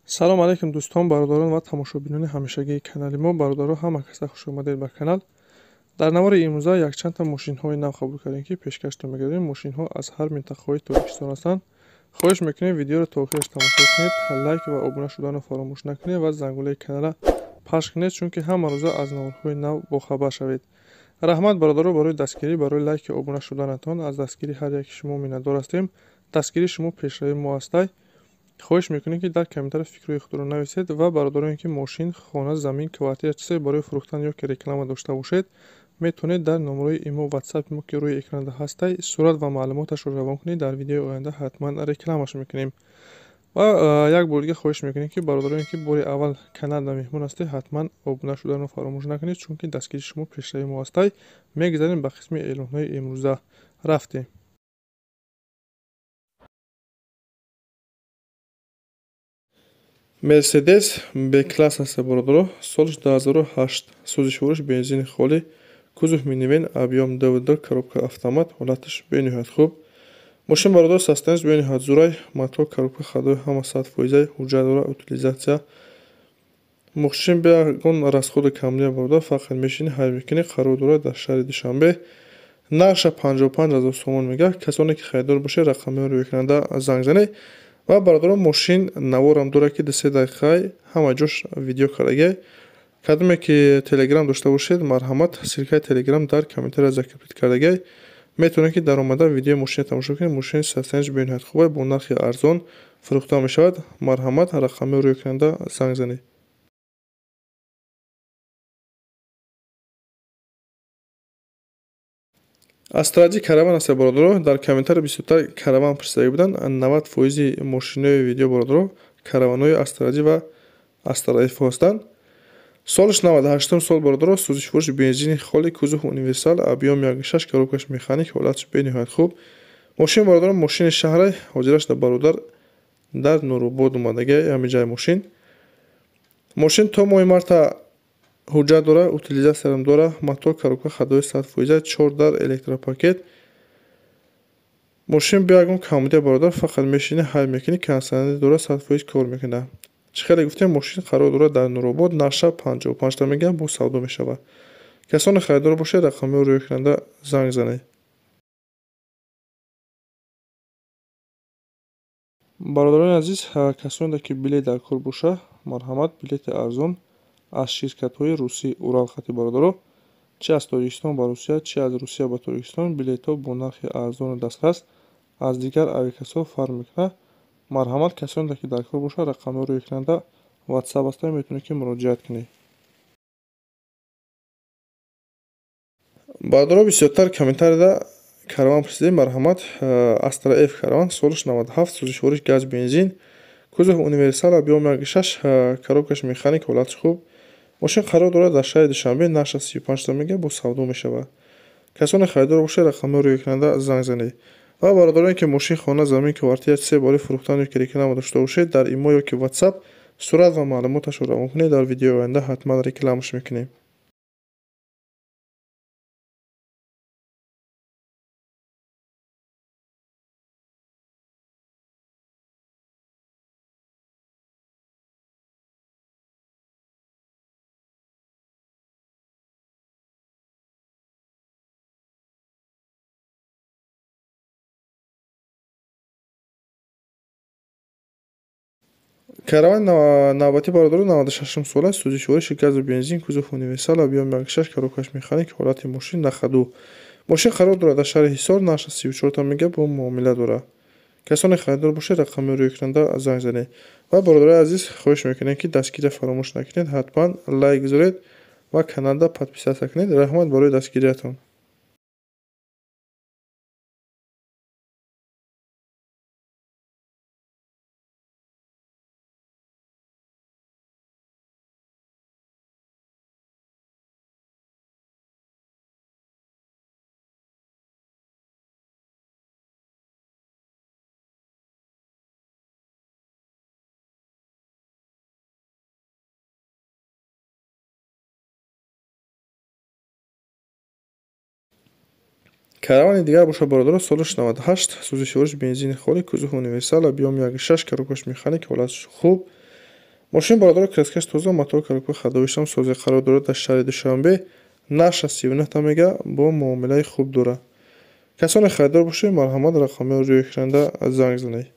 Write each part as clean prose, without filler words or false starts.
Салом алейкум дӯстон, бародарон ва тамошобинони ҳамешагии канали мо. Бародаро, ҳама каса хуш омадед ба канал. Дар навори имрӯза якчандта мошинҳои нав қабул кардем, ки пешкаштон мегардем. Мошинҳо аз ҳар минтақаҳои Тоҷикистон ҳастанд. Хоҳиш мекунем, видеоро то охираш тамошо кунед, лайк ва обуна шуданро фаромӯш накунед ва зангулаи каналро пахш кунед, чунки ҳама рӯза аз наворҳои нав бохабар шавед. Раҳмат, бародаро, барои дастгирӣ, барои лайки обуна шуданатон. Аз дастгирии ҳар яки шумо миннатдор ҳастем. Дастгирии шумо пешравии мо ҳастай. Хоҳиш мекунем, ки дар комментария фикрҳои худро нависед ва бародароне, ки мошин, хона, замин, квартира, чизе барои фурӯхтан ё ки реклама дошта бошед, метавонед дар номерои имо, ватсапи мо, ки рӯи экранда ҳастай, сурат ва маълумоташро равон кунед. Дар видеои оянда ҳатман рекламаш мекунем. Ва як бор дига хоҳиш мекунем, ки бародароне, ки бори аввал каналда меҳмон ҳастед, ҳатман обуна шуданро фаромӯш накунед, чунки дастгирии шумо пешравии мо ҳастай. Мегузарем ба қисми эълонҳои имрӯза. Рафтем. Мерседес Б-класс аст, бародаро, солш 2008, сӯзишвориш бензини холӣ, кузов минивэн, объём 2,2, коробка автомат, ҳолаташ бениҳоят хуб. Мошин, бародаро, состоянияш бениҳоят зурай, мотор, коробка, ходовой ҳама 100%, ҳуҷҷат дора, утилизация. Мошин бе ягон расходи камлия, бародар, фақат мешинӣ, ҳай мекунӣ. Қарор дорад дар шаҳри Душанбе. Нархша 55 ҳазор сомон мегӯяд. Касоне ки харидор бошед, рақамҳои рӯи экранда занг занед. Ва бародарон, мошин наворам дорад, ки 2-3 дақиқаи ҳама ҷош видео кардагиай. Кадоме ки телеграм дошта бошед, марҳамат, ссылкаи телеграм дар комментария закрепить кардагиай. Метавонед, ки дар омада видеои мошинро тамошо кунед. Мошини состоянияш бениҳоят хуб, бо нархи арзон фурӯхта мешавад. Марҳамат, рақамҳои рӯи экранда занг занед. Астра Ҷи караван аст, бародаро. Дар комментария бисёртар караван пурсида буданд. 90 фоизи мошинои видео, бародаро, караванҳои Астра Ҷи ва Астра Ф ҳастанд. Солш 98 сол, бародаро, сӯзишвориш бензини холӣ, кузов универсал, объём 1,6, коробкаш механик, ҳолаташ бениҳоят хуб. Мошин, бародаро, мошини шаҳрай, ҳозираш да бародар дар Нуробод омадагиай ҳамин ҷай мошин. Мошин то моҳи марта ҳуҷҷат дора, утилизатсиярам дора, мотор, коробка, ходовой 100%, 4 дар, электропакет. Мошин бе ягон камбудия, бародар, фақат мешинӣ, ҳай мекунӣ, кондитсионер дора, 100% кор мекунад. Чӣ хеле гуфтем, мошин қарор дорад дар Нуробод, нархша 55 та мегӯянд, бо савдо мешавад. Касоне харидор бошед, рақамҳои рӯи экранда занг занед. Бародарони азиз, касоне ки билет дар кор боша, марҳамат, билети арзон аз ширкатҳои русӣ Урал хати, бародаро, чи аз Тоҷикистон ба Русия, чи аз Русия ба Тоҷикистон, билетҳо бо нархи арзону дастрас аз дигар авиакассаҳо фарқ мекунад. Марҳамат, касоне ки дар кор бошад, рақамҳои рӯи экранда ватсап ҳастанд, метавонед, ки муроҷиат кунед. Бародаро, бисёртар комментарияда караван пурсидем. Марҳамат, Астра Ф караван, солш 97, сӯзишвориш газ бензин, кузов универсал, объём 1,6, коробкаш механик, ҳолаташ хуб. Мошин қарор дорад дар шаҳри Душанбе, нархша 35 та мегӯяд, бо савдо мешавад. Касоне харидор бошед, рақамҳои рӯи экранда занг занед. Ва бародароне ки мошин, хона, замин, квартира, чизе барои фурӯхтан ё ки реклама дошта бошед, дар имо ё ки ватсап сурат ва маълумоташро равон кунед. Дар видеои оянда ҳатман рекламаш мекунем. Караван навбатӣ, бародаро, 96 сола, сӯзишвориши газу бензин, кузов универсал, объём 1,6, коробкаш механик, ҳолати мошин на ходу. Мошин қарор дорад дар шаҳри Ҳисор, нархша 34 та мегӯяд, бо муомила дорад. Касоне харидор бошед, рақамҳои рӯи экранда занг занед. Ва бародарои азиз, хоҳиш мекунем, ки дастгирия фаромӯш накунед, ҳатман лайк гузоред ва каналда подписаться кунед. Раҳмат барои дастгириятон. Каравани дигар бошад, бародаро, солаш 98, сӯзишвориш бензини холӣ, кузов универсал, объём 1,6, коробкаш механик, ҳолаташ хуб. Мошин бародаро краскаш тоза, мотор, коробка, ходовойшам созе, қарор дорад дар шаҳри Душанбе. Нархаш 39 мега, бо муомилаи хуб дорад. Касоне харидор бошед, марҳамат, рақамҳои рӯи экранда занг занед.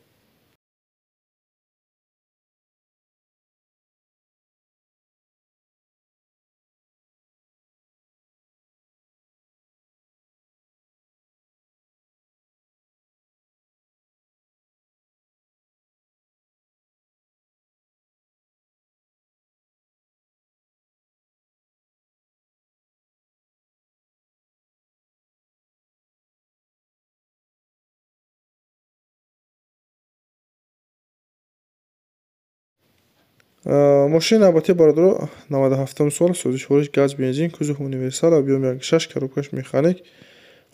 Мошини навбатӣ бародаро 97 сол, сӯзишвориш газ, бензин, кузов универсал, объём 1.6, коробкаш механик.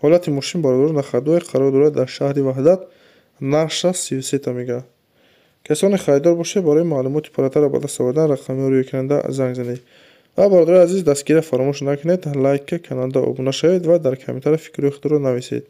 Ҳолати мошин бародаро на ходовой, қарор дорад дар шаҳри Ваҳдат, нархаш 33 мега. Касоне харидор бошед, барои маълумоти пурратарро ба даст овардан рақамҳои рӯи экранда занг занед. Ва бародари азиз, дастгирия фаромӯш накунед, лайка, каналда обуна шавед ва дар комментария фикрҳои худро нависед.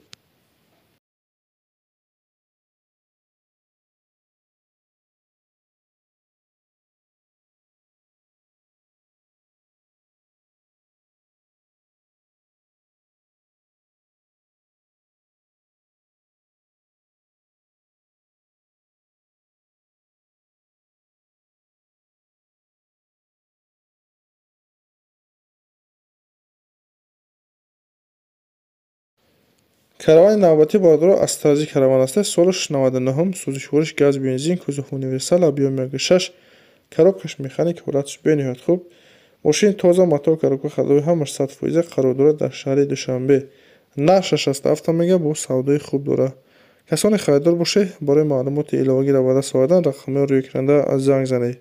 Каравани навбатӣ бародаро Астраҷи караван аст. Солаш 99, сӯзишвориш газ, бензин, кузов универсал, объём 1.6, коробкаш механик, ҳолаташ бениҳоят хуб. Мошин тоза, мотор, коробка, ходовой ҳамаш 100%, қарор дорад дар шаҳри Душанбе. Нархаш 67 мега, бо савдои хуб дорад. Касоне харидор бошед, барои маълумоти иловагиро ба даст овардан рақамҳои рӯи экранда занг занед.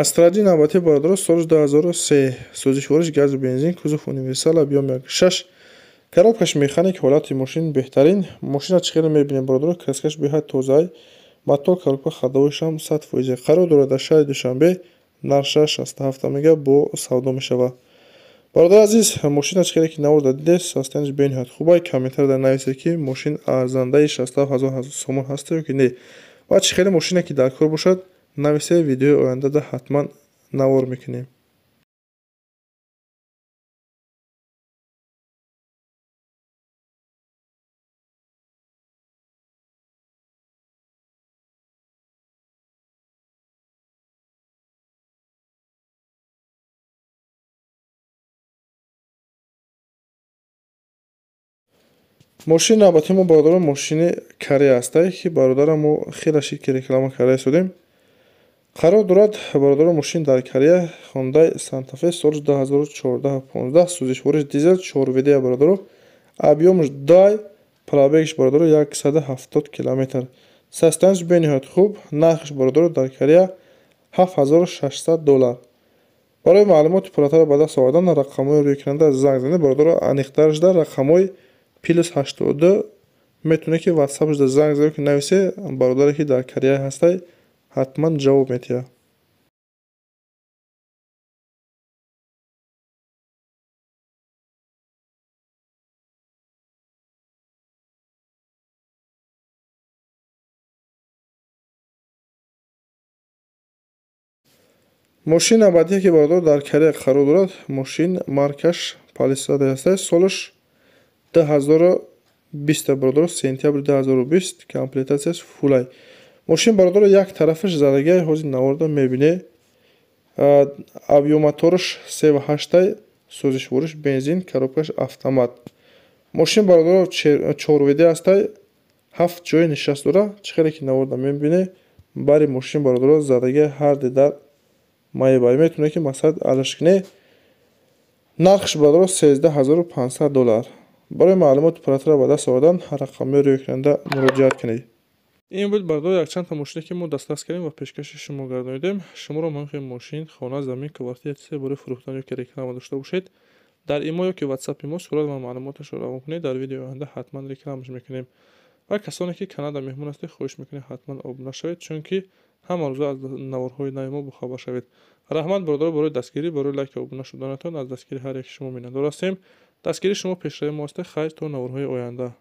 Астраҷи навбатӣ бародаро соли 2003, сӯзишвориш газу бензин, кузов универсал, объём 1.6, коробкаш механик, ҳолати мошин беҳтарин. Мошина чӣ хеле мебинем бародаро, краскаш беҳад тозаи, мотор, коробка, ходовойшам 100%, қарор дорад дар шаҳри Душанбе, нархаш 67 мега, бо савдо мешавад. Бародари азиз, мошина чӣ хеле ки наворда дидед, состоянияш бениҳоят хубай. Комментарияда нависед, ки мошин арзандаи 67 ҳазор сомон ҳаст ё ки не. Ва чӣ хеле мошине ки дар кор бошад, нависед, видеои ояндада ҳатман навор мекунем. Мошини навбатии мо бародаро мошини Корея ҳастай, ки бародарам мо хеле шид ки реклама карда истодем. Қарор дорад бародаро мошин дар Корея, Хондай Санта-Фе, соли 2014-15, сӯзишвориш дизел, 4 ВД бародаро, объёмаш 2, пробегш бародаро 170 километр. Состоянияш бениҳоят хуб, нархаш бародаро дар Корея 7600 доллар. Барои маълумоти пурратарро ба даст овардан рақамҳои рӯи экранда занг занед. Бародаро, аниқтараш дар рақамҳои +82 метавонед ки ватсапашда занг занед, ки нависе, бародаре ки дар Корея ҳастай, ҳатман ҷавоб медиҳад. Мошини навбатие ки бародар дар Корея қарор дорад, мошин маркаш Палисада ҳастай, солаш 2020 бародар, сентябри 2020, комплектатсияш фулай. Мошин бародар як тарафаш задагиай, ҳозир наворда мебине. Объём мотораш 3,8, сӯзишвориш бензин, коробкаш автомат. Мошин бародар 4 ВД ҳастай, ҳафт ҷои нишаст дора. Чӣ хеле ки наворда мебине, бари мошин бародаро задагиай ҳарде дар майбай, метавонед ки мақсад алиш кунед. Нархш бародаро 13 500 доллар. Барои маълумоти пурратарро ба даст овардан рақамҳои рӯи экранда муроҷиат кунед. Ин буд, бародаро, якчандта мошине, ки мо дастрас кардем ва пешкаши шумо гардонидем. Шуморо муҳим мошин, хона, замин, квартира, чизе барои фурӯхтан ё ки реклама дошта бошед, дар имо ё ки ватсапи мо сурат ва маълумоташро равон кунед, дар видеои оянда ҳатман рекламаш мекунем. Ва касоне ки каналда меҳмон ҳастед, хоҳиш мекунем, ҳатман обуна шавед, чунки ҳама рӯза аз наворҳои нави мо бохабар шавед. Раҳмат, бародаро, барои дастгирӣ, барои лайки обуна шуданатон. Аз дастгири ҳар яки шумо миннатдор ҳастем. Дастгирии шумо пешравии мо аст. Хайр, то наворҳои оянда.